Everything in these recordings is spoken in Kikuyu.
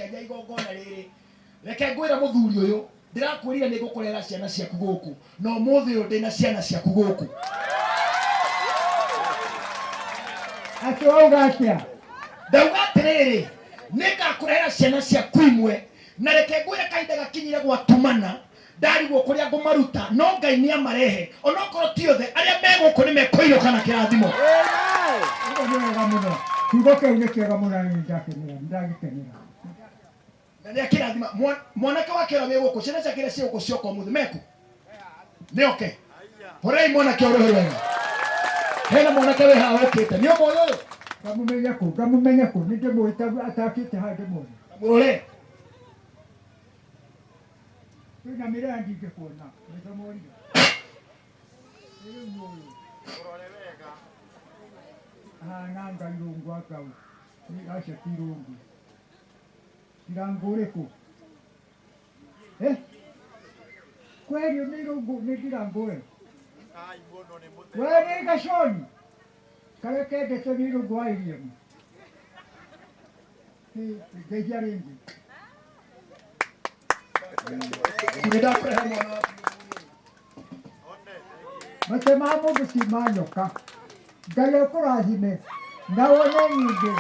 Tũkĩanjia igongona rĩrĩ. Reke ngwĩre mũthuri ũyũ, ndĩrakwĩrire nĩ ngũkũrehera ciana ciaku gũkũ, na ũmũthĩ ũyũ ndĩna ciana ciaku gũkũ. Atĩ wauga atĩa? Ndauga atĩrĩrĩ, nĩ ngakũrehera ciana ciaku imwe, na reke ngwĩre kahinda gakinyire gwatumana, ndarigwo kũrĩa ngũmaruta, no Ngai nĩ amarehe, onokorwo ti othe, arĩa me gũkũ nĩ mekũinũka na kĩrathimo. Ũguo nĩ wega mũno. Kiugo kĩu nĩ kĩega mũno na nĩ ndakenera, nĩ ndagĩkenera. Na nĩ akĩrathima mwanake wake ũrĩa wĩ gũkũ, ciana ciake iria ciĩ gũkũ cioka ũmũthĩ meku nĩ oke. Hũrĩrai mwanake ũyũ rũhĩ rwega. Hena mwanake wĩ haha ũkĩte, nĩ ũmũĩ ũyũ? Ngamũmenya kũ? Ngamũmenya kũ? Nĩ ndĩmũĩ ta atakĩte haha ndĩmuone. Mũrore. Kwĩna mĩraya ndingĩkuona. Maitho morire. Rĩu nĩ ũyũ. Ahana anga irũngũ anga ũ. Acio ti irũngũ. Ndirango ũrĩkũ? Eh? Kweli nĩ irũngũ nĩ ndirango we. We nĩ gaconi. Karĩa kendetwo nĩ irũngũ wa iriamu. Ngeithia rĩngĩ. Nĩ ndakũrehe mwana waku. Mate ma mũndũ ti ma nyoka. Ngai akũrathime na wone nyingĩ.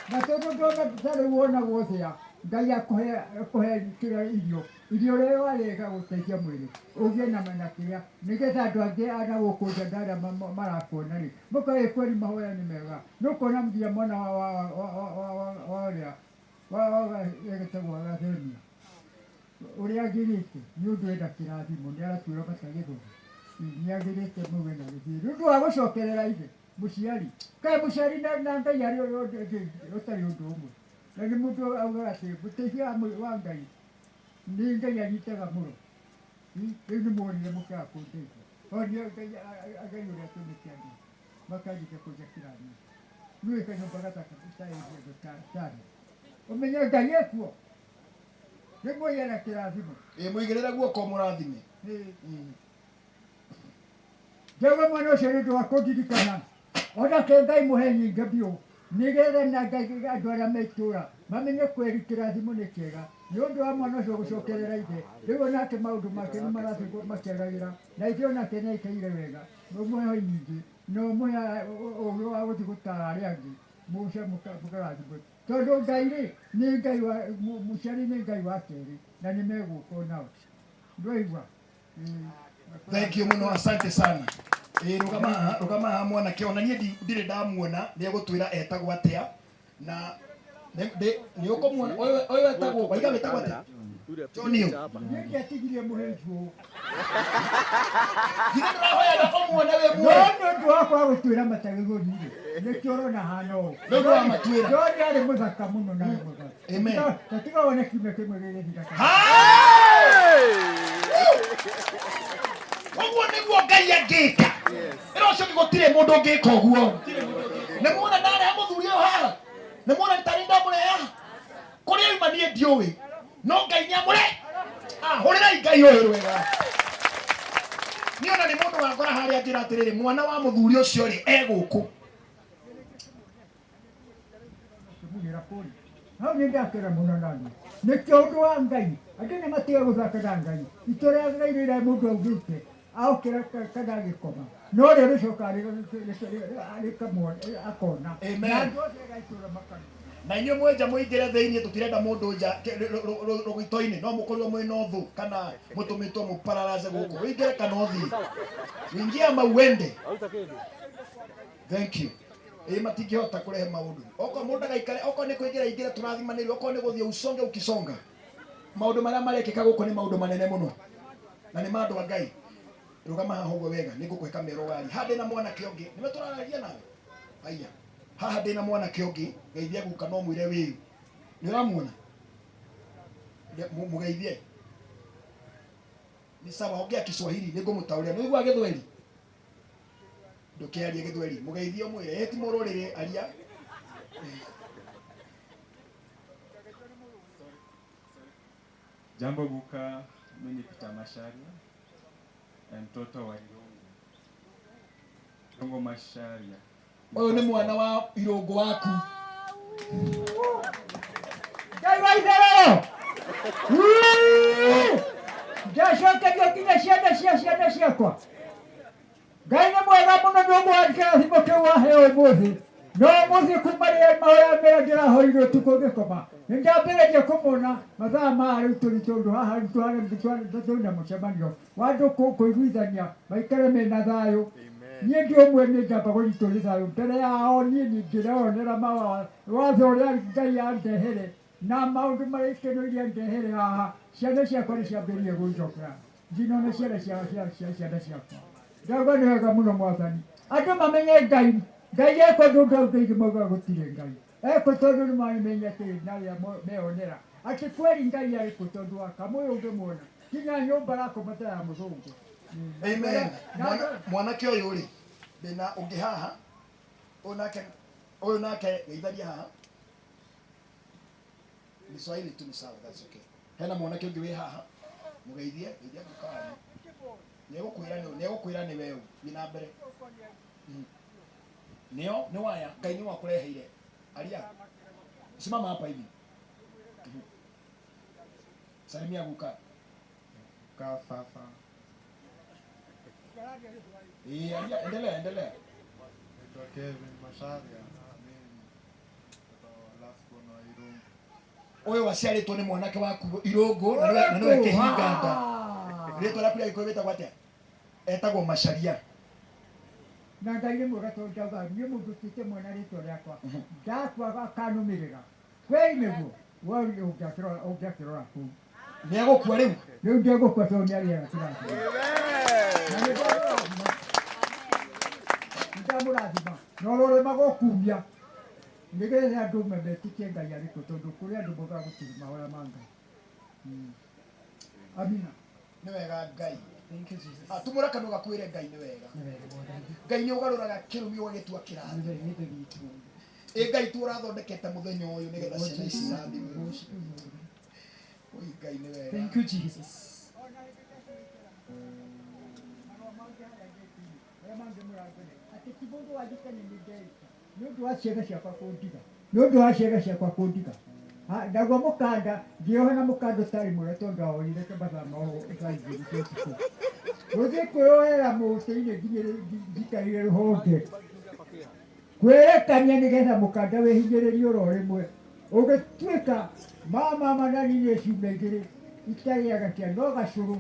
Na tondũ ndona ta rĩu wonagwo thĩa, Ngai akũhe akũhe kĩrĩa irio irio ũrĩa warĩa ĩgagũteithia mwĩrĩ ũgĩe na na kĩrĩa nĩgetha andũ angĩ a na gũkũ nja na arĩa marakuona rĩ mũkage kweri mahoya nĩ mega nĩũkuona nginya mwana wa wa wa wa wa wa wa ũrĩa wa wa etagwo Gathemia Ũrĩa agĩrĩte nĩ ũndũ ena kĩrathimo nĩ aratuĩra mata gĩthũri. Nĩ agĩrĩte mũgĩ na gĩthiĩ. Nĩ ũndũ wa gũcokerera ithe mũciari. Kaĩ mũciari na, na Ngai arĩ ũtarĩ ũndũ ũmwe. Na nĩ mũndũ augaga atĩ mũteithia wa Ngai nĩ Ngai anyitaga mũro. Rĩu nĩ muonire mũkaga kũndeithia. O nĩ Ngai Ngai ũrĩa atũmĩte andũ makanjĩka kũnjakĩra nyũmba. Nĩũĩ kanyũmba gathaka ta ĩria ta Ũmenye Ngai ekuo. Nĩ mũgĩe na kĩrathimo. Ĩ mũigĩrĩre guoko mũrathime. Njauga mwana ũcio nĩ ũndũ wa kũndirikana onake Ngai mũhe nyingĩ biũ nĩgetha na Ngai andũ arĩa me itũũra mamenye kweri kĩrathimo nĩ kĩega nĩ ũndũ wa mwana ũcio gũcokerera ithe rĩu onake maũndũ make nĩ marathiĩ makĩagagĩra na ithe onake nĩ aikaire wega ũmũhe nyingĩ na ũmũhe ũgĩ wa gũthiĩ gũtara arĩa angĩ mũce mũkarathimwo Tondũ Ngai-rĩ, nĩ Ngai wa, mũciari nĩ Ngai wa kerĩ, na nĩ megũka o nao. Ndwaigua? Ĩĩ. Thank you muno, asante sana. Ĩĩ rũgama haha, rũgama haha mwanake, ona niĩ ndirĩ ndamuona, nĩ egũtwĩra etagwo atĩa na nĩ ũkũmuona ũyũ ũyũ etagwo, waiga wĩtagwo atĩa? John ũyũ. Niĩ ndiatigirie mũhĩnju ũũ. Githĩ ndũrahoyaga ũmuone wĩ No muoyo? nĩ ũndũ wa kwaga gũtuĩra mata gĩthũri-rĩ, nĩkĩo ũrona hana ũũ. Nĩ ũndũ wa matuĩra. John arĩ mũthaka mũno na arĩ mũthaka. Amen. Ta tiga wone kiumia kĩmwe gĩgĩthira kana. Ũguo nĩguo Ngai angĩka. Ĩra ũcio ũngĩ gũtirĩ mũndũ ũngĩka ũguo. Nĩ muona ndarehe mũthuri ũyũ haha? Nĩ muona tarĩ ndamũrehe haha? Kũrĩa auma niĩ ndiũĩ. No Ngai nĩ amũre. Ah, hũrĩrai Ngai ũyũ rwega. Niĩ ona nĩ mũndũ wakora harĩa njĩra atĩrĩrĩ, mwana wa mũthuri ũcio rĩ, e gũkũ. Ngĩmũgĩra kũrĩa. Hau nĩ ndakena mũno nani. Nĩkĩo ũndũ wa Ngai. Andũ nĩ matige gũthaka na Ngai. Itua rĩa Ngai rĩrĩa mũndũ augĩte aokĩra kana agĩkoma. No rĩo rĩcokaga rĩkamwona akona. Amen. Na andũ othe a itũũra makamenya. Na inyuĩ mwĩ nja mũingĩre thĩinĩ tũtirenda mũndũ nja rũgito-inĩ no mũkorirwo mwĩ na ũthũ kana mũtũmĩtwo mũpararaze gũkũ ũingĩre kana ũthiĩ uingie ama uende thank you ĩ matingĩhota kũrehe maũndũ okorwo mũndũ ndagaikare okorwo nĩ kũingĩra ingĩre tũrathimanĩrio okorwo nĩ gũthiĩ usonge ukisonga maũndũ marĩa marekĩka gũkũ nĩ maũndũ manene mũno na nĩ ma andũ a Ngai rũgama haha ũguo wega nĩ ngũkũhe kamero warie haha ndĩna mwanake ũngĩ nĩwe tũraragia nawe haiya haha ndĩna mwanake ũngĩ geithia guka no mwĩre wĩu nĩ ũramuona mũgeithie ni sawa ongea Kiswahili nĩ ngũmũtaũrĩra nĩ ũiguaga gĩthweri ndũkĩarie gĩthweri mũgeithie ũmwĩre ĩ ti mũrũrĩrĩ aria Jambo Guka, mimi ni Peter Macharia, mtoto wa Irungu. Irungu Macharia. Ũyũ nĩ mwana wa Irũngũ waku. na itherero. Ii! Ndacokerio nginya ciana cia ciana ciakwa. Ngai nĩ mwega mũno nĩ ũguo kĩrathimo kĩu waheo ũmũthĩ. No ũmũthĩ kuma rĩrĩa mahoya mera ndĩrahoire ũtukũ ngĩkoma, nĩ ndambĩrĩria kũmona mathaa maya rĩu tũrĩ tondũ haha rĩu tũrĩ na mũcemanio wa andũ kũiguithania maikare mena thayũ. Niĩ ndĩ ũmwe nĩ ndamba kũnyitwo nĩ thayũ mbere yao niĩ ndĩreonera watho ũrĩa Ngai andehere na maũndũ marĩa ikeno iria andehere haha. Ciana ciakwa nĩ ciambĩrĩirie gũnjokera nginya ona ciana cia cia cia ciana ciakwa. Ndauga nĩ wega mũno Mwathani, andũ mamenye Ngai. Ngai ekwo ndũ ndũ ingĩ maugaga gũtirĩ Ngai ekwo tondũ nĩ mamenya atĩ na arĩa meonera atĩ kweli Ngai arĩ kuo tondũ wa kamũyũ ũngĩmuona nginya nyũmba arakoma ta ya mũthũngũ. Amen. Mwanake ũyũ rĩ, ndĩna ũngĩ haha, ũyũ nake, ũyũ nake geitharia haha. Ni Swahili tu ni sawa, that's okay. Hena mwanake ũngĩ wĩ haha, mũgeithie, geithia guka wanyu. Nĩegũkwĩra nĩ nĩegũkwĩra nĩ we ũ, thiĩ na mbere. Nĩo, nĩ waya, Ngai nĩ wakũreheire. Aria. Simama hapa hivi. Salimia guka. Guka fafa. Eh, aria, endelea, endelea. Naitwa Kevin Macharia na mimi ni mtoto wa last born wa Irungu. Ũyũ waciarĩtwo nĩ mwanake waku Irũngũ na nĩwe kĩhinga nda. Rĩtwa rĩaku rĩa Gĩkũyũ wĩtagwo atĩa? Etagwo Macharia. Na Ngai nĩ mwega tondũ ndauga niĩ mũndũ ũtuĩte mwana rĩtwa rĩakwa ndakua akanũmĩrĩra kweli nĩguo we ũngĩakĩrora ũngĩakĩrora kũu. Nĩ egũkua rĩu. Rĩu ndegũkua tondũ nĩ arĩaga kĩrathimo na nĩ ndamũrathima, nĩ ndamũrathima na ũrorema gũkumia nĩgetha andũ metĩkie Ngai arĩ kuo tondũ kũrĩ andũ maugaga gũtirĩ mahoya ma Ngai. Amina. Nĩ wega Ngai. Thank you, Jesus. Atumũra kanua gakwĩre Ngai nĩ wega. Nĩ wega Mwathani. Ngai nĩ ũgarũraga kĩrumi ũgagĩtua kĩrathimo. Nĩ wega Ithe witũ. Ĩ Ngai tu ũrathondekete mũthenya ũyũ nĩgetha ciana ici irathimwo. Worship you, Lord. Oi Ngai nĩ wega. Thank you, Jesus. Atĩ ti mũndũ wanjĩte nĩ niĩ ndeita nĩ ũndũ wa ciana ciakwa kũndiga, nĩ ũndũ wa ciana ciakwa kũndiga. Naguo mũkanda ngĩoha na mũkanda ũtarĩ mwega tondũ ndawoire mathaa ma thaa 2 cia ũtukũ gũthiĩ kwĩyohera mũtĩ-inĩ njikarire rũhonge kwĩrekania nĩgetha mũkanda wĩhinyĩrĩrie oro rĩmwe ũgĩtuĩka mama na niĩ ciumia 2 itarĩaga kĩa no gacũrũ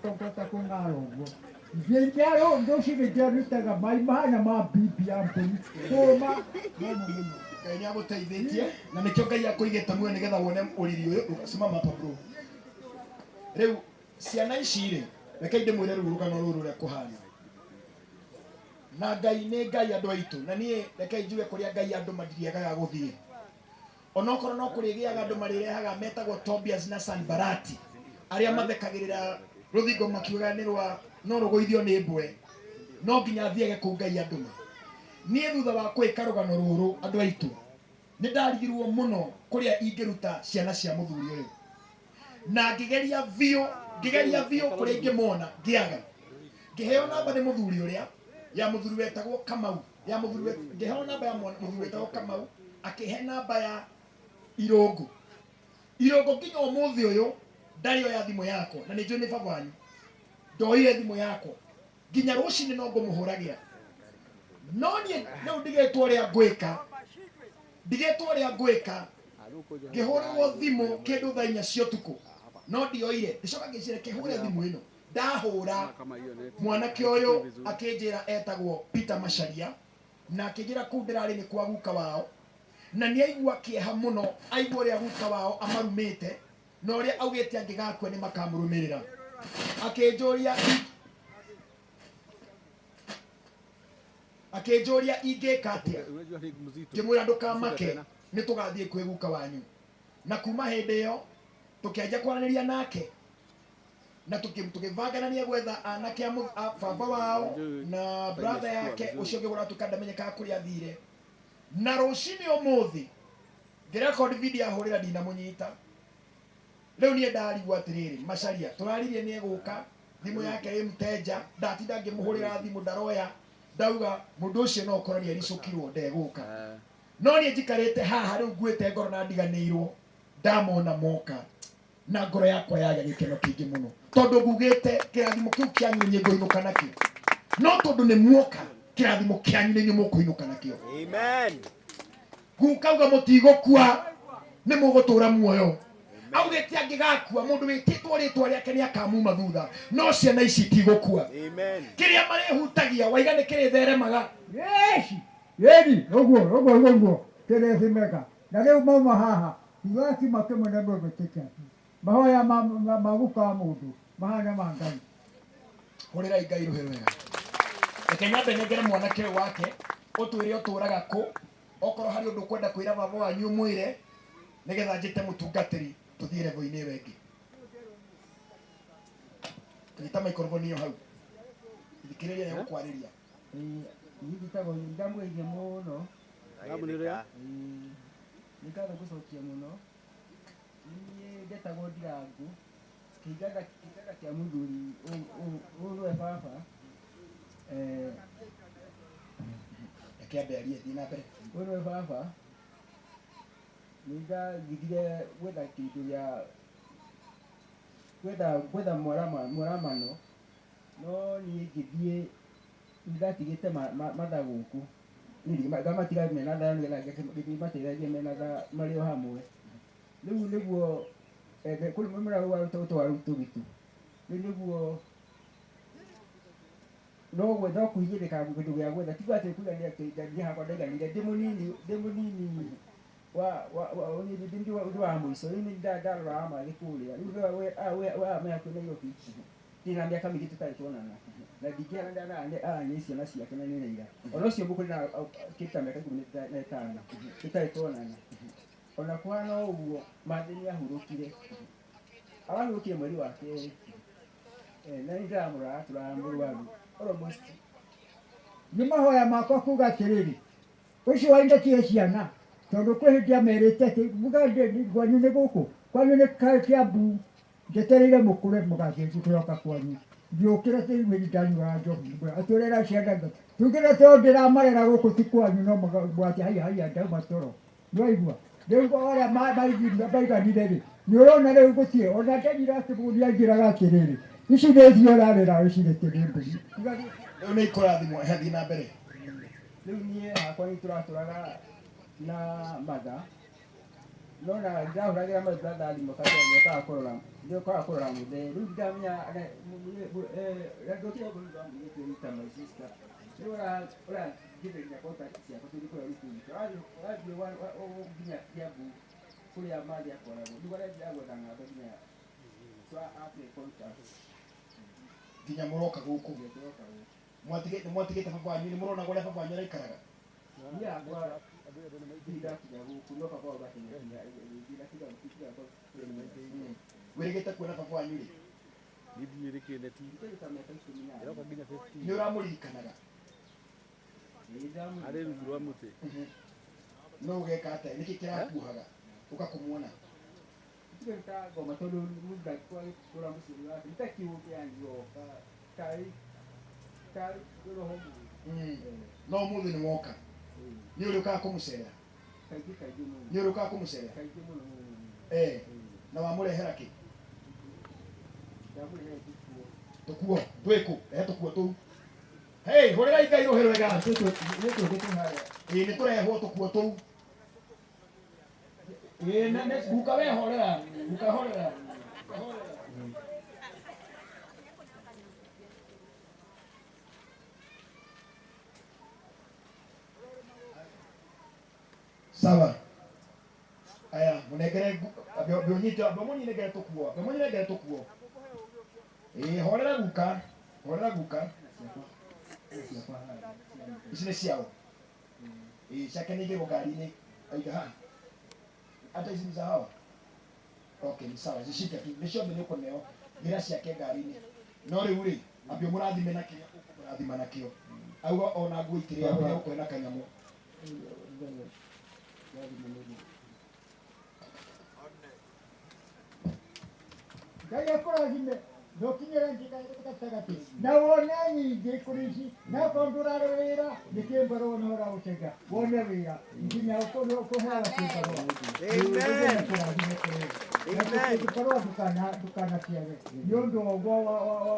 ngota kũng'ara ũguo nginya rũcinĩ ngĩarutaga mai mahana ma bibi ya mbũri kũma mũno mũno. Ngai nĩ agũteithĩtie na nĩkĩo Ngai akũigĩte muoyo nĩgetha wone ũriri ũyũ. Simama hapa bro. Rĩu ciana ici rĩ, rekei ndĩmwĩre rĩu rũgano rũrũ ũrĩa kũhana. Na Ngai nĩ Ngai andũ aitũ, na niĩ rekei njuge kũrĩa Ngai andũ mandiriagaga gũthiĩ. Onokorwo no kũrĩgĩaga andũ marĩrehaga metagwo Tobias na Sanbarati arĩa mathekagĩrĩra rũthingo makiugaga nĩ rwa no rũgũithio nĩ mbwe, no nginya thiage kũu Ngai andũma. Niĩ thutha wa kwĩka rũgano rũrũ andũ aitũ, nĩ ndarigirwo mũno kũrĩa ingĩruta ciana cia mũthuri ũyũ, na ngĩgeria biũ, ngĩgeria biũ kũrĩa ingĩmona ngĩaga. Ngĩheo namba nĩ mũthuri ũrĩa ya mũthuri wetagwo Kamau, ya mũthuri ngĩheo namba ya mũthuri wetagwo Kamau, akĩhe namba ya Irũngũ. Irũngũ nginya ũmũthĩ ũyũ ndarĩ oya thimũ yakwa, na nĩ njũĩ nĩ baba wanyu, ndoire thimũ yakwa nginya rũcinĩ no ngũmũhũragĩra. No niĩ rĩu ndigĩtwo ũrĩa ngwĩka, ndigĩtwo ũrĩa ngwĩka, ngĩhũrĩrwo thimũ kĩndũ thaa 4 cia ũtukũ, no ndioire. Ngĩcoka ngĩciria kĩhũre thimũ ĩno, ndahũra mwanake ũyũ akĩnjĩra etagwo Peter Macharia, na akĩnjĩra kũu ndĩrarĩ nĩ kwa guka wao, na nĩ aigua kĩeha mũno aigua ũrĩa guka wao amarumĩte na ũrĩa augĩte angĩgakua nĩ makamũrũmĩrĩra. Akĩnjũria ingĩka atĩa, ngĩmwĩra ndũkamake, nĩ tũgathiĩ kwĩ guka wanyu. Na kuma hĩndĩ ĩyo tũkĩanjia kwaranĩria nake na tũkĩbanga na nĩegwetha anake a baba wao na brother yake ũcio ũngĩ ũratuĩka ndamenyekaga kũrĩa athire. Na rũcinĩ ũmũthĩ ngĩrecord video ahũrĩra ndinamũnyita. Rĩu niĩ ndarigwo atĩrĩrĩ, Macharia tũraririe nĩ egũka, thimũ yake ĩ mteja, ndatinda ngĩmũhũrĩra thimũ ndaroya, ndauga mũndũ ũcio no ũkorwo nĩ aricũkirwo ndegũka. No niĩ njikarĩte haha rĩu nguĩte ngoro na ndiganĩirwo, Ndamona moka na ngoro yakwa yagĩa gĩkeno kĩingĩ mũno, tondũ ngugĩte kĩrathimo kĩu kĩanyu nĩ ngũinũka nakĩo, no tondũ nĩ muoka kĩrathimo kĩanyu nĩ inyuĩ mũkũinũka nakĩo. Amen. Gukauga mũtigũkua, nĩ mũgũtũra muoyo. Augĩte angĩgakua mũndũ wĩtĩtwo rĩtwa rĩake nĩ akamuma thutha, no ciana ici itigũkua. Amen. Kĩrĩa marĩhutagia waiga nĩ kĩrĩtheremaga. Yes! Yeni, ũguo, ũguo, ũguo, kĩrĩthimega. Na rĩu mauma haha, kiugo kiuma kĩmwe na mũgwĩtĩkia. Mahoya ma guka wa mũndũ mahana ma Ngai. Hũrĩrai Ngai rũhĩ rwega. Reke nyambe nengere mwanake ũyũ wake, ũtwĩre ũtũraga kũ, okorwo harĩ ũndũ ũkwenda kwĩra baba wanyu ũmwĩre, nĩgetha njĩte mũtungatĩri tũthiĩ level-inĩ ĩyo ĩngĩ. Nyita maikoroboni ĩyo hau, thikĩrĩria nĩ gũkwarĩria. Niĩ njĩtagwo ndamũgeithia mũno. Agetheka. Nĩ ngatho ngũcokia mũno. Niĩ ndetagwo Ndirangu, kĩinganda kĩa mũthuri ũyũ nĩwe baba. Reke ambe arie, thiĩ na mbere. Ũyũ nĩwe baba. Nĩ ndathire gwetha kĩndũ gĩa gwetha mwaramano, no niĩ ngĩthiĩ nĩ ndatigĩte matha gũkũ, ngamatiga mena thayũ nĩgetha ngĩthiĩ mateithagie mena thayũ marĩ o hamwe. Rĩu nĩguo kũrĩ mũmera ũyũ wa ũtwara tũgĩtu, rĩu nĩguo no gwetha kũhinyĩrĩka kĩndũ gĩa gwetha, ti atĩ kuga nĩ atĩ niĩ hakwa ndaiganire ndĩ mũnini ndĩ wa mũico. Rĩu nĩ ndaroraga mathĩ kũrĩa, rĩu we me hakuhĩ Nairobi, ndĩna mĩaka mĩingĩ tũtarĩ tuonana, na ndingĩhana aya nĩ ciana ciake na nĩ Raila. Ona ũcio mũkũrũ na kĩndũ ta mĩaka 15 tũtarĩ tuonana. Ona kũhana ũguo mathĩ nĩ ahurũkire, arahurũkire mweri wa kerĩ, na nĩ ndĩramũrora atũraga mũrwaru almost. Nĩ mahoya makwa kuga atĩrĩrĩ, ũcio waingatire ciana, tondũ kwĩ hĩndĩ amerite atĩ mũgande kwanyu nĩ gũkũ, kwanyu nĩ Kiambu, njetereire mũkũre mũgathiĩ gũcoka kwanyu. Ngĩũkĩra tĩri ndanyuaga njohi, atũrera ciana tugire tondũ ndĩramarera gũkũ ti kwanyu, no mũgwate haiya haiya ndauma toro. Nĩwaigua? Rĩu arĩa maiganire rĩ, nĩ ũrona rĩu gũtirĩ ona ndenyira atĩ mũndũ anjĩraga atĩrĩrĩ, ici nĩ ithuĩ ũrarera wĩcirĩtie nĩ mbũri. Rĩu nĩ ikũrathimwo, ehe thiĩ na mbere. Rĩu niĩ hakwa nĩ tũratũraga na matha, no na ndĩrahũragĩra my brother thimũ nĩokaga kũrora, nĩokaga kũrora mũthee. Rĩu ndamenya ndokire gũkũ nĩ ndamũigĩte ta my sister. Rĩu ũrangĩrĩria contact ciakwa tũthiĩ kũrĩa rukuru. Ũrathiĩ nginya Kiambu kũrĩa mathĩ akoragwo. Rĩu arathiĩ gwetha ng'ombe nginya twa ate contact. Nginya mũroka gũkũ. Nginya tũroka gũkũ. Mwatigĩte baba wanyu, nĩ mũrona kũrĩa baba wanyu araikaraga? Niĩ hakwa ndirĩ ndakinya gũkũ, no baba wangu akinya. Wĩrĩgĩte kuona baba wanyu rĩ? Nĩ Nĩ ũramũririkanaga? Arĩ rungu rwa mũtĩ. No ũgeka atĩa? Nĩkĩ kĩrakuohaga ũka kũmuona? Tiga ngoma tondũ mũndũ ndangĩkorwo agĩtũra mũciĩ wake, nĩ ta kĩũmbe angĩoka tarĩ roho mũũru. No ũmũthĩ nĩ woka. Nĩ ũrĩ ũkaga kũmũcerera? Kaingĩ kaingĩ mũno. Nĩ ũrĩ ũkaga kũmũcerera? Kaingĩ mũno mũno. Na wamũrehera kĩ? Ndamũrehera tũkuo. Tũkuo twĩkũ? Rehe tũkuo tũu. Hey, hũrĩrai Ngai rũhĩ rwega. Nĩ tũngĩ twĩ harĩa. Ĩĩ nĩ tũrehwo tũkuo tũu. Ĩĩ na nĩ guka we horera, guka horera. Sawa. Aya, munengere ambe ũnyite, ambe mũnyinengere tũkuo, ambe mũnyinengere tũkuo. Ĩĩ horera guka, horera guka. Ici nĩ ciao. Ĩĩ ciake nĩ igĩrwo ngari-inĩ. Aiga haha. Hata ici ni za hawa. Okay, ni sawa, zishike tu. Nĩ ciothe nĩ ũkũneo. Gĩra ciake ngari-inĩ. No rĩu rĩ, ambe ũmũrathime na kĩrĩa ũkũmũrathima nakĩo. Auga ona nguo itirĩagwo nĩ egũkũhe na kanyamũ. Ngai akũrathime na ũkinyĩre gatagatĩ na wone nyingĩ kũrĩ ici, na okorwo ndũrarĩ wĩra nĩ kĩmbarũa na ũraũcenja wone wĩra nginya ũkũheo kĩmbarũa. Amen. Kũrathime kũrĩ Na tũngĩkorwo ndũkanaciare nĩ ũndũ wa ũguo wa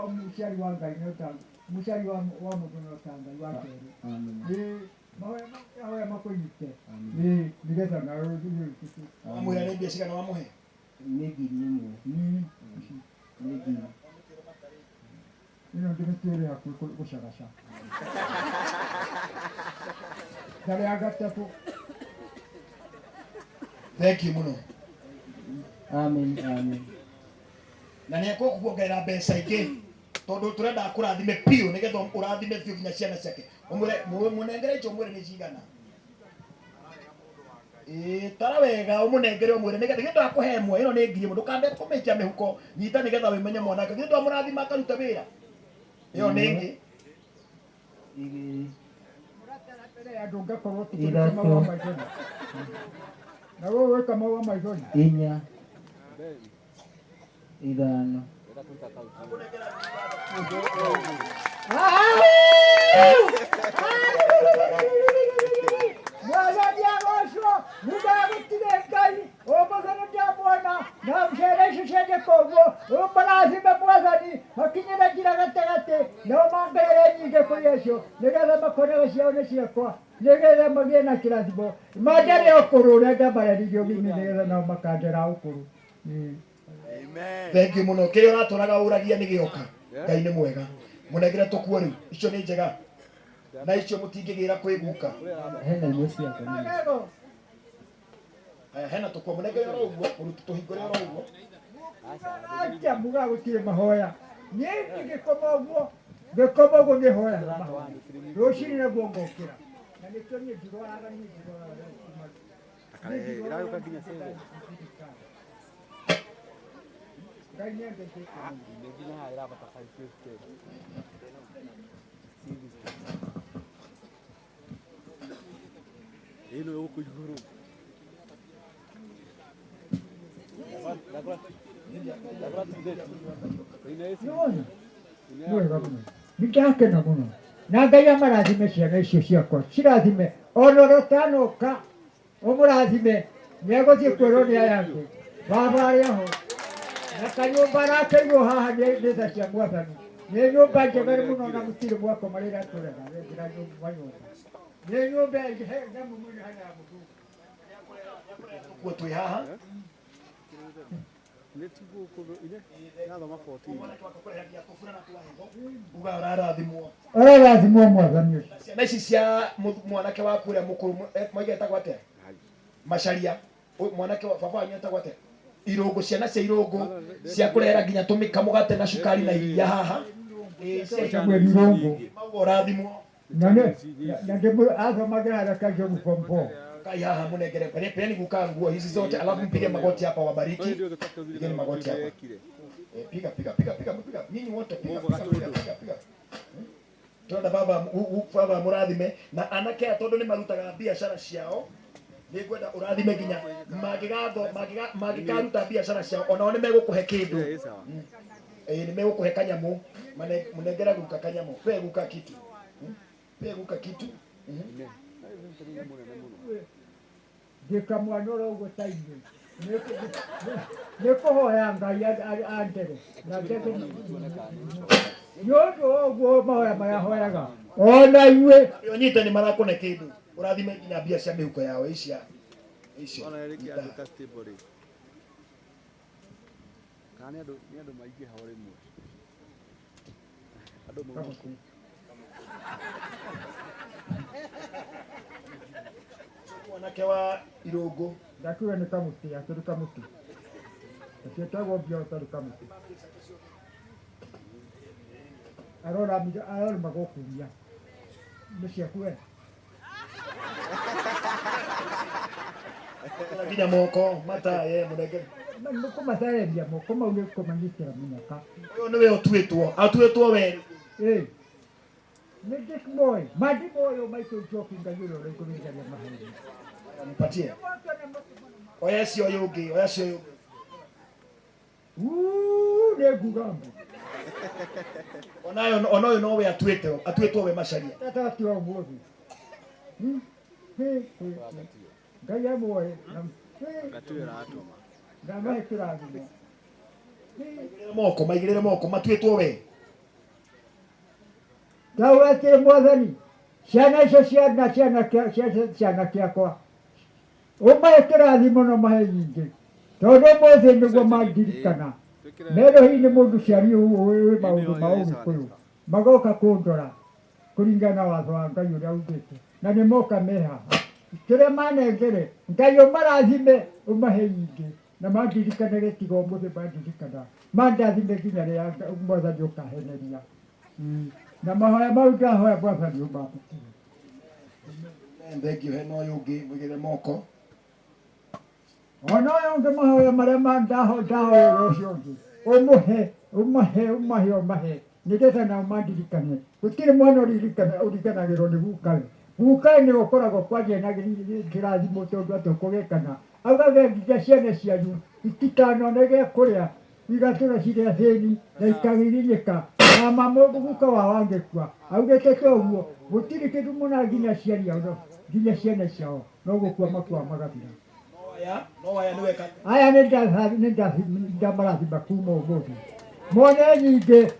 mũciari wa Ngai nĩ ũta mũciari wa mũndũ no ta Ngai wa kerĩ. Amen. Ĩĩ, mahoya mahoya makũnyite. Amen. Ĩĩ, nĩgetha nawe ũthiĩ. Wamwĩra nĩ mbia cigana wamũhe? Nĩ 1000. Nĩ ngiri. Ĩno ndĩmĩtuĩre hakuhĩ gũcagaca. Ndarĩa gatabũ. Thank you mũno. Amen. Amen. Na nĩ ekũkuongerera mbeca ingĩ tondũ tũrenda akũrathime biũ nĩgetha ũrathime biũ nginya ciana ciake. Ũmwĩre mũnengere icio ũmwĩre nĩ cigana. Ĩĩ, tara wega ũmũnengere ũmwĩre nĩgetha githĩ ndakũhe ĩmwe ĩno nĩ 1000 ndũkambe kũmĩikia mĩhuko nyita nĩgetha wĩmenye mwanake githĩ ndwamũrathima akaruta wĩra ĩyo nĩ ĩngĩ. Igĩrĩ. Mũratara mbere ya andũ ngakorwo tũkĩruta Ithatũ. mahũa maithori. Na wewe wĩka mahũa maithori. 4. 5. Mwathani agocwo nĩndagũtire Ngai ũmũthĩ nĩndamwona na ciana icio ciende koguo ũmarathime Mwathani makinyĩre njĩra gatagatĩ na ũmongerere nyingĩ kũrĩ acio nĩgetha makonaga ciao nĩ ciakwa nĩgetha magĩe na kĩrathimo mandere ũkũrũ ũrĩa ndamareririe ũgima nĩgetha nao makandera ũkũrũ. Amen. Thank you mũno kĩrĩa ũratũraga ũragia nĩ gĩoka. Ngai nĩ mwega. Mũnengere tũkuo rĩu icio nĩ njega na icio mũtingĩgĩra kwĩ guka. Hena imwe ciakwa nini. Magego. Haya, hena tũkuo mũnengere oro ũguo mũruti tũhingũre oro ũguo. Atia muga gũtirĩ mahoya niĩ ngĩkoma ũguo ngĩkoma ũguo nĩhoyaga mahoya rũcinĩ naguo ngokĩra na nĩkĩo niĩ ndirwaraga niĩ ndirwaraga Akarehe ĩragĩũka nginya 7. Ngai nĩandeithĩtie mũno. Nginya haha ĩrabata 550. Ĩno ĩgũkũ igũrũ. Ndagũra 230. Ĩno ĩ Nĩwona? Nĩ wega mũno nĩndakena mũno na Ngai amarathime ciana icio ciakwa cirathime ona ũrĩa ũtanoka ũmũrathime nĩegũthiĩ kwĩrwo nĩ aya angĩ baba arĩ ho na kanyũmba arakĩirwo haha nĩ tha cia Mwathani nĩ nyũmba njega mũno na mũtirĩ mwakoma rĩrĩa tũrega rĩngĩra nyũmba nĩ nyũmba nyamũ mwene hana ya mũthungu. Tũkuo twĩ haha. Nĩ tiguo ine irathoma 14. Uga ũrarathimwo. Ũrarathimwo Mwathani ũcio. Ciana ici cia mwanake waku ũrĩa mũkũrũ moiga etagwo atĩa? Macharia. Mwanake wa baba wanyu etagwo atĩa? Irũngũ, ciana cia irũngũ cia kũrehera nginya tũmĩka mũgate na cukari na iria haha. Ĩĩ, cia Samuel Irũngũ. Mauga ũrathimwo. Na nĩ na ndĩmũ athomagĩra haraka Njogu form 4. Kai haha munengere peani guka nguo hizi zote alafu mpige magoti hapa wabariki. Pigeni magoti hapa. Piga piga piga piga piga. Nyinyi wote piga piga piga piga piga. Turenda baba baba mũrathime na anake aya tondũ nĩ marutaga biacara ciao nĩngwenda ũrathime nginya mangĩgatho mangĩkaruta biacara ciao onao nĩ megũkũhe kĩndũ. Nĩ megũkũhe kanyamũ. Mũnengere guka kanyamũ. Pe guka kitu. Pe guka kitu. Ndĩ kamwana oro ũguo ta inyuĩ. Nĩ kũhoya Ngai andere na ndege nĩ ũndũ wa ũguo mahoya marĩa hoyaga ona inyuĩ. Ũnyite nĩ marakũne kĩndũ ũrathime nginya mbia cia mĩhuko yao icia icio. Ona rĩngĩ andũ ta stable rĩ. Kana nĩ andũ maingĩha o rĩmwe. Andũ mauma kũ? Mwanake wa Irũngũ. Ndakiuga nĩ kamũtĩ, akĩrĩ kamũtĩ. Gaciĩtagwo mbia ũtarĩ kamũtĩ. Arora arorima gũkumia. Nĩ ciaku we. Nginya moko mataye mũnengere. Kũmathereria moko mau nĩ kũmanyitĩra mũnyaka. Ũyũ nĩwe ũtuĩtwo, atuĩtwo werũ. Ĩĩ. Nĩ ndĩmoĩ, mandimoĩ ũyũ maitũ Njoki Ngai ũrĩa ũrĩ igũrũ nĩgeria maheni. Mpatie. Oya cio ũyũ ũngĩ, oya cio ũyũ ũngĩ. Uu, nĩ nguga mbu. Ona ũyũ nowe atuĩtwo, atuĩtwo we Macharia. Tata atua ũmũthĩ. Ngai amuoe. Gatuĩ aratũma. Ndamahe kĩrathimo. Maigĩrĩre moko, maigĩrĩre moko, matuĩtwo we. Ndauga atĩrĩ Mwathani, ciana icio ciana ciana ciana kĩakwa ũmahe kĩrathimo na ũmahe nyingĩ tondũ ũmũthĩ nĩguo mandirikana merwo hihi nĩ mũndũ ciari wĩ maũndũ ma ũgĩkũyũ magoka kũndora kũringana na watho wa Ngai ũrĩa ugĩte na nĩ moka me haha kĩrĩa manengere Ngai ũmarathime ũmahe nyingĩ na mandirikanage tiga ũmũthĩ mandirikana mandathime nginya rĩrĩa Mwathani ũkaheneria na mahoya mau ndahoya Mwathani ũmamũkĩre. Thank you. Hena ũyũ ũngĩ mũigĩrĩre moko. Ona ũyũ ũngĩ mahoya marĩa ndahoera ũcio ũngĩ ũmũhe ũmahe ũmahe ũmahe nĩgetha nao mandirikane. Gũtirĩ mwana ũriganagĩrwo nĩ gukawe. Gukawe nĩwe ũkoragwo kwaria na kĩrathimo tondũ atĩ ũkũgĩkana. Augage nginya ciana cianyu itikanone gĩa kũrĩa igatũra cirĩ athĩni na ikagiginyĩka na ma guka wao angĩkua augĩte ta ũguo gũtirĩ kĩndũ mona nginya aciari ao nginya ciana ciao no gũkua makua magathira. No aya nĩ weka. Aya nĩ ndamarathima kuma ũmũthĩ mone nyingĩ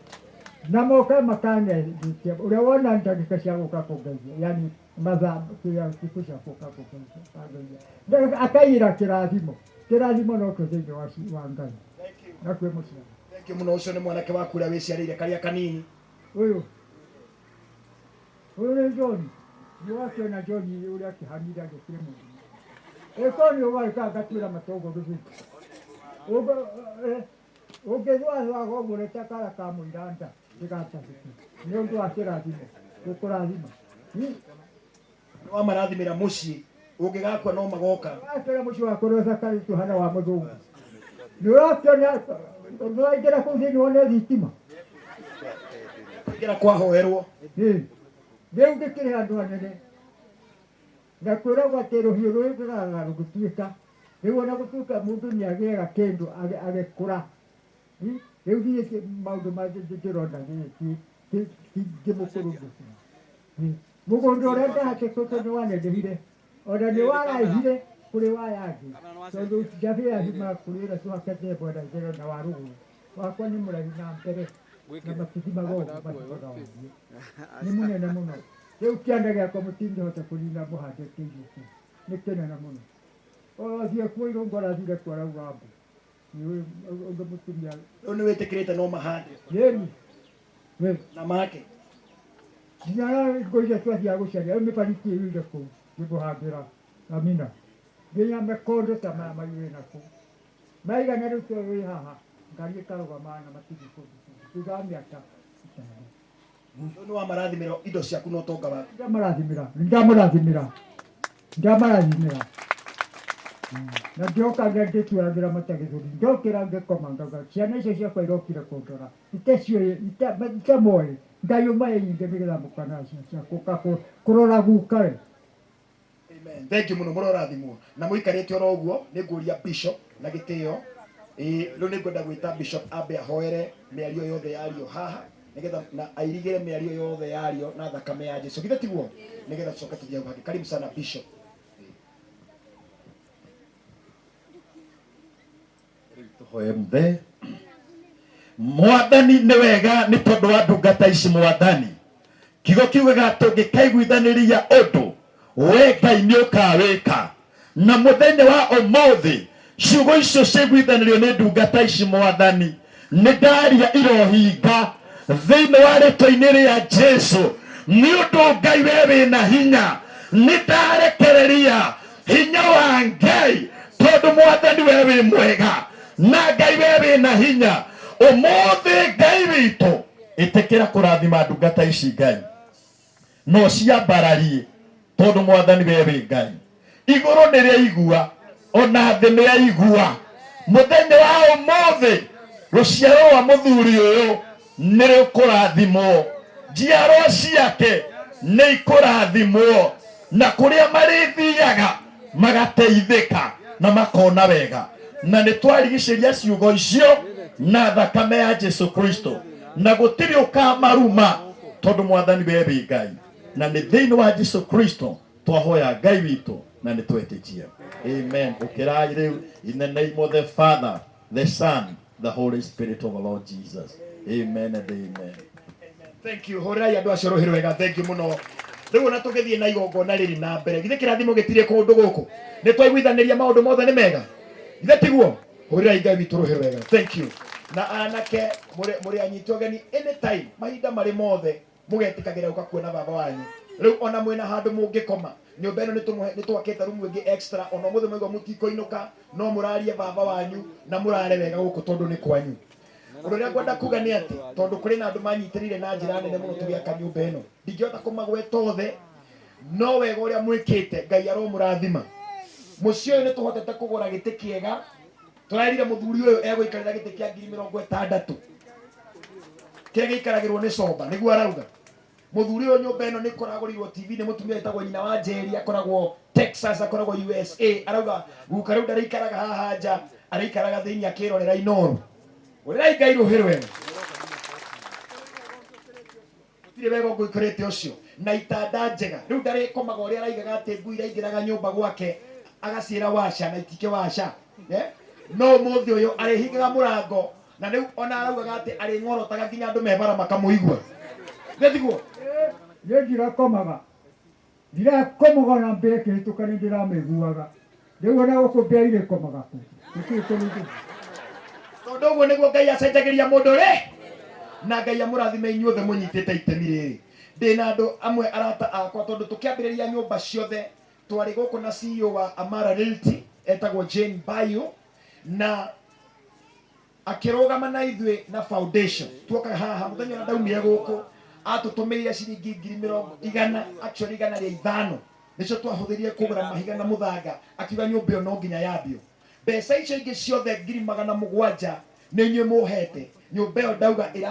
na moke makangeithia ũrĩa wona ndagĩka cia gũka kũngeithia yani mathaa kĩrĩa thikũ cia gũka kũngeithia akaiyĩra kĩrathimo kĩrathimo nokĩo thĩinĩ wa Ngai na kwĩ mũciari. Thank you mũno. Ũcio nĩ mwanake waku ũrĩa wĩciarĩire karĩa kanini. Ũyũ ũyũ nĩ John nĩ wakĩona John ũrĩa akĩhanire agĩkĩre mũndũ ĩkorwo nĩ ũgagĩka ngatuĩra matongo gĩthũku ũngĩthwathaga ũguo reke kara ka mũiranda ndĩgatahĩke nĩ ũndũ wa kĩrathimo gũkũrathima. Nĩ wamarathimĩra mũciĩ ũngĩgakua no magoka. Ũrakĩona mũciĩ wakwa ũrĩa ũcakarĩtwo hana wa mũthũngũ nĩ ũrakĩona nĩwaingĩra kũu thĩinĩ wone thitima Ingĩra kwahoerwo. Rĩu ngĩkĩrĩ handũ hanene na kwĩragwo atĩ rũhiũ rũgĩraga rũgĩtuĩka rĩu ona gũtuĩka mũndũ nĩ agĩaga kĩndũ agĩkũra. Rĩu niĩ maũndũ mangĩ ndĩrona ndĩmũkũrũ mũgũnda ũrĩa ndahatĩkĩte nĩ wanenehire ona nĩ waraihire kũrĩ waya angĩ tondũ njabĩ yathimaga kũrĩ ĩrĩa tũhakete mwena igũrũ na wa rũgũrũ wakwa nĩ mũraihu na mbere na matithimaga ũguo mathimaga wathiĩ nĩ mũnene mũno rĩu kĩanda gĩakwa mũtingĩhota kũnina mũhandĩte irio kũu nĩ kĩnene mũno othiĩ kuo irũngo arathire kuo arauga mbu nĩ ũndũ mũtumia Rĩu nĩ wĩtĩkĩrĩte no mahande. Yeni. Na make. Nginya ngo iria twathiaga gũcaria rĩu mĩbariki ĩiyũire kũu ngĩmũhandĩra amina nginya mĩkondo ta maya maiyũire na kũu maigana rĩu twĩ haha ngari ĩkarũgama na matirĩ kũndũ kũngĩ thutha wa mĩaka ĩtano. Rĩu nĩ wamarathimĩra indo ciaku na ũtonga waku. Ndamarathimĩra ndamũrathimĩra ndamarathimĩra na ndioka ngĩtuagĩra mata gĩthũri ndokĩra ngĩkoma ngauga ciana icio ciakwa irokire kũndora iteciũĩ itamoĩ Ngai ũmahe nyingĩ nĩgetha mũkanacia cia gũka kũrora gukawe. Amen. Thank you mũno mũrorathimwo na mũikarĩte oro ũguo nĩ ngũria bishop na gĩtĩo rĩu nĩ ngwenda gwĩta bishop ambe ahoere mĩario yothe yario haha nĩgetha na airigĩre mĩario yothe yario na thakame ya Jesu githĩ tiguo nĩgetha tũcoke tũthiĩ hau hangĩ. Karibu sana bishop. Tũhoe muthe Mwathani nĩ wega nĩ tondũ wa ndungata ici Mwathani kiugo kiugaga tũngĩkaiguithanĩria ũndũ we Ngai nĩ ũkawĩka na mũthenya wa ũmũthĩ ciugo icio ciaiguithanĩrio nĩ ndungata ici Mwathani nĩ ndaria irohinga thĩinĩ wa rĩtwa-inĩ rĩa Jesu nĩ ũndũ Ngai we wĩna hinya nĩ ndarekereria hinya wa Ngai tondũ Mwathani we wĩ mwega na Ngai we wĩna hinya ũmũthĩ Ngai witũ ĩtĩkĩra kũrathima ndungata ici Ngai no ciambararie tondũ Mwathani we wĩ Ngai igũrũ nĩ rĩaigua ona thĩ nĩ yaigua mũthenya wa ũmũthĩ rũciaro rwa mũthuri ũyũ nĩ rũkũrathimwo njiarwa ciake nĩ ikũrathimwo na kũrĩa marĩthiaga magateithĩka na makona wega na nĩ twarigicĩria ciugo icio na thakame ya Jesu Kristo na gũtirĩ ũkamaruma tondũ Mwathani we wĩ Ngai na nĩ thĩinĩ wa Jesu Kristo twahoya Ngai witũ na nĩ twetĩkia. Amen. Ũkĩrai rĩu in the name of the Father, the Son, the Holy Spirit of the Lord Jesus. Amen and amen. Thank you. Hũrĩrai andũ acio rũhĩ rwega. Thank you mũno. Rĩu ona tũgĩthiĩ na igongona rĩrĩ na mbere, githĩ kĩrathimo gĩtirĩ kũndũ gũkũ? Nĩ twaiguithanĩria maũndũ mothe nĩ mega, githĩ tiguo? Hũrĩrai Ngai witũ rũhĩ rwega. Thank you. Na anake mũrĩ anyitwo ũgeni anytime, mahinda marĩ mothe mũgetĩkagĩra gũka kuona baba wanyu. Rĩu ona mwĩna handũ mũngĩkoma nyũmba ĩno, nĩ twakĩte rumu ĩngĩ extra. Ona ũmũthĩ mwaigua mũtikũinũka, no mũrarie baba wanyu na mũrare wega gũkũ tondũ nĩ kwanyu. Ũndũ ũrĩa ngwenda kuga nĩ atĩ tondũ kũrĩ na andũ manyitĩrĩire na njĩra nene mũno tũgĩaka nyũmba ĩno, ndingĩhota kũmagweta othe, no wega ũrĩa mwĩkĩte Ngai aromũrathima. Mũciĩ ũyũ nĩ tũhotete kũgũra gĩtĩ kĩega. Tũrerire mũthuri ũyũ egũikarĩra gĩtĩ kĩa 60,000 kĩrĩa gĩikaragĩrwo nĩ comba, nĩguo arauga. Mũthuri ũyũ nyũmba ĩno nĩ kũragũrirwo TV nĩ mũtumia wĩtagwo nyina wa Njeri, akoragwo Texas, akoragwo USA. Arauga guka rĩu ndarĩikaraga haha nja, arĩikaraga thĩinĩ akĩrorera Inooro. Ũrĩrai Ngai rũhĩ rwega. Gũtirĩ wega ũngĩkorĩte ũcio na itanda njega. Rĩu ndarĩkomaga ũrĩa araigaga atĩ ngui iraingĩraga nyũmba gwake agaciĩra waca na itikĩ waca, eh? No ũmũthĩ ũyũ arĩhingaga mũrango na rĩu ona araugaga atĩ arĩng'orotaga nginya andũ mebara makamũigua. Gĩtiguo? Niĩ ndirakomaga, ndirakomaga ona mbĩa ĩkĩhĩtũka nĩ ndĩramĩiguaga. Rĩu ona gũkũ mbĩa irĩkomaga kũ? Gũtirĩ kũndũ. Tondũ ũguo nĩguo Ngai acenjagĩria mũndũ rĩ, na Ngai amũrathime inyuothe mũnyitĩte itemi rĩrĩ. Ndĩna andũ amwe arata akwa, tondũ tũkĩambĩrĩria nyũmba ciothe twarĩ gũkũ na CEO wa Amara Realty etagwo Jane Bayo, na akĩrũgama na ithuĩ na foundation. Tuoka haha mũthenya ũrĩa ndaumire gũkũ, atũtũmĩire ciringi 100,000, actually 105 nĩcio twahũthĩrire kũgũra mahiga na mũthanga. Akiuga nyũmba ĩyo no nginya yambio. Mbeca icio ingĩ ciothe 700,000 nĩ inyuĩ mũhete nyũmba ĩyo, ndauga ĩra.